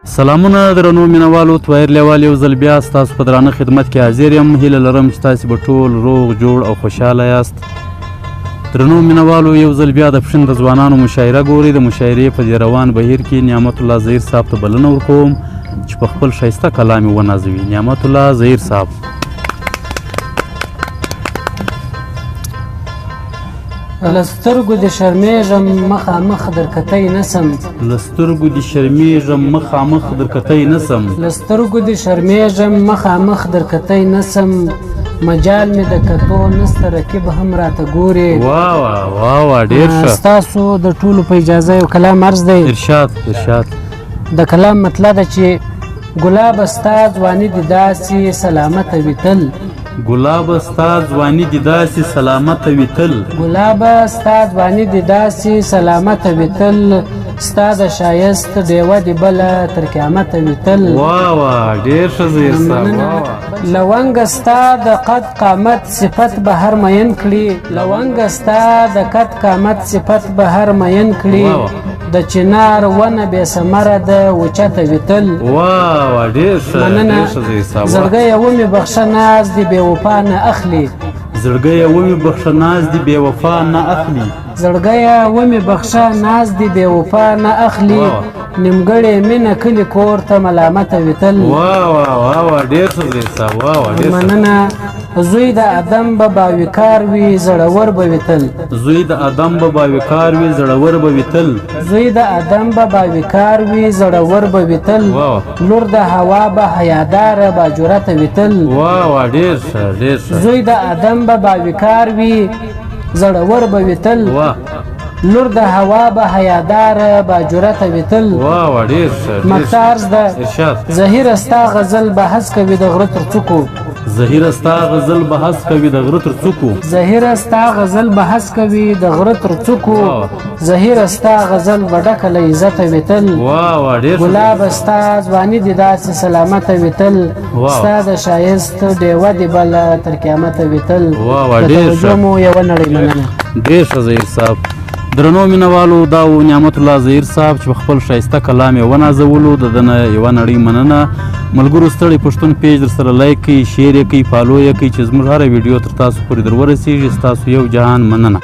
سلامونه درنو مینوالو، تویر لیوال یو ځل بیا ستاسو په درانه خدمت کې حاضر یم. هیله لرم چې تاسو به ټول روغ جوړ او خوشحاله یاست. درنو مینوالو، یو ځل بیا د پښین د ځوانانو مشاعره ګورئ. د مشاعرې په دې روان بهیر کې نعمت الله زهیر صاحب ته بلنه ورکوم چې په خپل ښایسته کلام یې ونازوي. نعمت الله زهیر صاحب. له سترګو دې شرمېږم، مخامخ در کتی نه سم. له سترګو دې شرمېږم، مخامخ در کتی نه سم. له سترګو دې شرمېږم، مخامخ در کتی نه سم. مجال مې د کتو نسته، رقیب هم راته ګوري. وا وا وا وا، ډېر ښه. ستاسو د ټولو په اجازه یو کلام عرض دی. ارشاد ارشاد. د کلام مطلب ده چې ګلابه ستا ځواني دې داسې سلامته وي تل. ګلابه ستا ځواني دې داسې سلامته وي تل. ګلابه ستا ځواني دې داسې سلامته وي تل. ستا د ښایست ډېوه دې بله تر قیامته وي تل. وا وا، ډېر ښه زهیر صاحب، وا وا. لونګه ستا د قد قامت صفت به هر مین کړي. لونګه ستا د قد قامت صفت به هر مین کړي. د چنار ونه بې ثمره ده اوچته وي تل. وا وا، ډېر ښه. مننه. ډېر ښه زهیر صاحب. زړګیه ومې بخښه، ناز دې بې وفا نه اخلي. زړګیه ومې بخښه، ناز دې بې وفا نه اخلي. زړګیه ومې بخښه، ناز دې بې وفا نه اخلي. نیمګړې مینه کلي کور ته ملامته وي تل. وا وا وا وا، ډېر ښه زهیر صاحب، وا وا، ډېر ښه. مننه. زوی د ادم به باویکار وي، زړور به وي تل. زوی د ادم به باویکار وي، زړور به وي تل. زوی د ادم به باویکار وي، زړور به وي تل. لور د هوا به حیاداره با جرأته وي تل. وا وا، ډېر ښه، ډېر ښه. زوی د ادم به باویکار وي، زړور به وي تل. لور د هوا به حیاداره با جرأته وي تل. وا وا، ډېر ښه. مقطع عرض ده. ارشاد. زهیره ستا غزل بحث کوي د غره تر څوکو. زهیره ستا غزل بحث کوي د غره تر څوکو. زهیره ستا غزل بحث کوي د غره تر څوکو. زهیره ستا غزل به ډکه له عزته وي تل. وا وا، ډېر ښه. ګلابه ستا ځواني دې داسې سلامته وي تل. ستا د ښایست ډېوه دې بله تر قیامته وي تل. وا وا، ډېر ښه. د توجه مو یوه نړۍ مننه. ډېر ښه زهیر صاحب. درنو مینوالو، دا و نعمت الله زهیر صاحب چې په خپل ښایسته کلام یې ونازولو. د ده نه یوه نړۍ مننه. ملګرو، ستړی پښتون page در سره like کړئ، share یې کړئ، follow یې کړئ چې زموږ هره ویډیو تر تاسو پورې در ورسېږي. ستاسو یو جهان مننه.